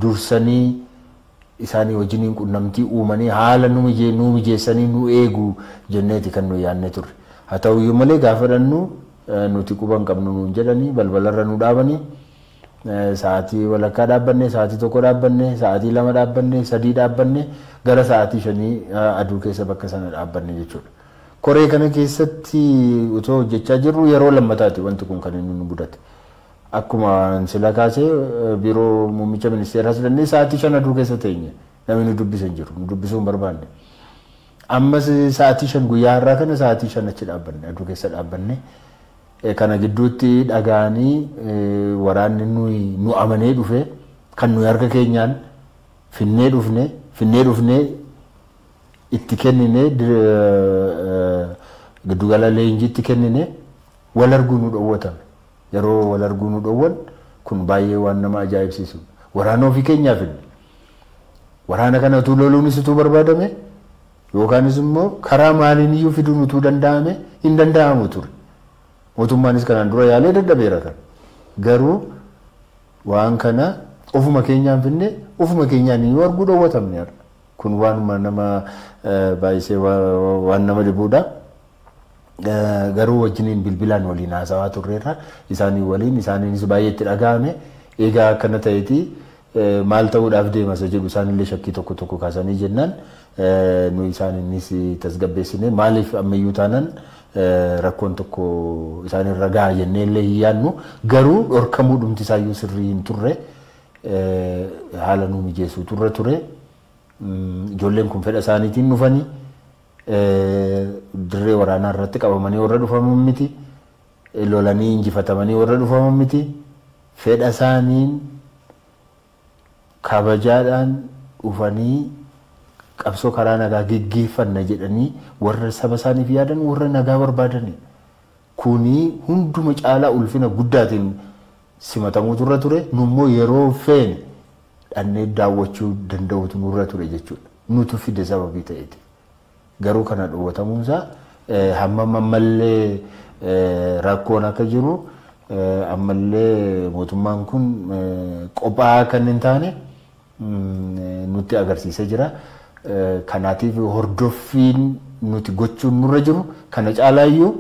Dursanii isaanii wajjiniin qunnamtii uumanii haala nu mijeessanii nu eegu jenneeti kan nu yaadne turre. Haa ta'uyyuu malee gaafa dhannu nuti quba hin qabnu nuun jedhanii balbalarra nu dhaabanii sa'aatii walakkaa dhaabbanne, sa'aatii 1 dhaabbanne, sa'aatii 2 dhaabbanne, 3 dhaabbanne, gara sa'aatii 5 aduu keessa bakka sana dhaabbanne jechuudha. Koree kana keessatti utoo hojjechaa jirru yeroo lammataati wanti kun kan inni nu mudate. Akkuma sila kaasee biiroo muummicha ministeeraas dhannee sa'aatii 5 aduu keessa teenye, namni nu dubbisa hin jiru, nu dubbisuu hin barbaanne. Ammas sa'aatii 5 guyyaa har'aa kana sa'aatii 5 achi dhaabbanne, aduu keessa dhaabbanne. Kana gidduutti dhaga'anii waraanni nu amanee dhufe kan nuyi harka keenyaan finnee dhufne itti kennine, giddugala leenjiitti kennine, wal arguu nu dhowwatame. Yeroo wal arguu nu dhowwan kun baay'ee waan nama ajaa'ibsiisu. Waraana ofii keenyaa finne. Waraana kana utuu loluunis utuu barbaadame yookaanis immoo karaa maaliin iyyuu fiduun utuu danda'ame hin danda'amu ture. Mootummaanis kanaan dura yaalee dadhabeera kan. Garuu waan kana ofuma keenyaan finne, ofuma keenyaan iyyuu arguu dhowwatamne har'a. Kun waanuma nama baay'isee waan nama dhibuudha. Garuu wajjiniin bilbilaan waliin haasawaa turreerra, isaanii waliin isaaniinis baay'ee itti dhaga'ame. Egaa akkana ta'eeti maal ta'uudhaaf deema isa jedhu isaanillee shakkii tokko tokko kaasanii jennaan nu isaaniinis tasgabbeessine, maaliif ammayyuu taanaan rakkoon tokko isaanirra gaha jennee illee hin yaadnu, garuu dhorkamuu dhumti isaayyuu sirrii hin turre, haala nu mijeessuu turre ture. Ijoolleen kun fedha isaaniitiin dhufanii dirree waraanaa irratti qabamanii warra dhufaman miti, lolanii injifatamanii warra dhufaman miti, fedha isaaniin kabajaadhaan dhufanii qabsoo karaa nagaa geggeeffanna jedhanii warra saba isaaniif yaadan, warra nagaa barbaadanidha. Kuni hunduma caalaa ulfina guddaatiin simatamuu turre ture, nummoo yeroo feene dhannee daawwachuu danda'utu nurra ture jechuudha. Nutu fide sababii ta'eeti. Garuu kana dhowwatamuunsaa hammam ammallee rakkoon akka jiru, ammallee mootummaan kun qophaa'aa kan hin taane nutti agarsiisee jira. Kanaatiif hordoffiin nuti gochuun nurra jiru kana caalaayyuu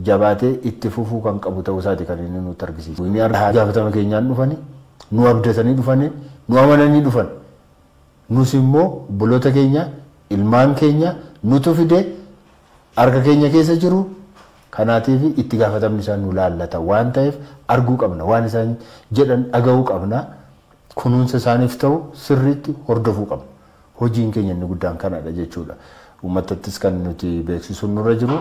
jabaatee itti fufuu kan qabu ta'uu isaati kan inni nutti argisiisu. Inni gaafatama keenyaan dhufani, nu abdatanii dhufani, nu amananii dhufan. Nus immoo obboloota keenya, ilmaan keenya nutu fide, harka keenya keessa jiru. Kanaatiif itti gaafatamni isaan nu laallata waan ta'eef arguu qabna, waan isaan jedhan dhaga'uu qabna, kunuunsa isaaniif ta'u sirriitti hordofuu qabna. Hojiin keenya inni guddaan kanadha jechuudha. Uummatattis kan nuti beeksisuun nurra jiru,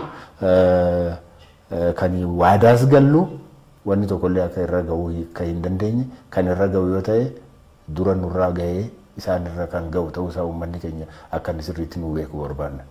kan waadaas gallu, wanni tokkollee akka irra ga'uu akka hin dandeenye, kan irra ga'u yoo ta'e dura nurraa ga'ee isaan irra kan ga'u ta'uu isaa uummanni keenya akka inni sirriitti nu beeku barbaanna.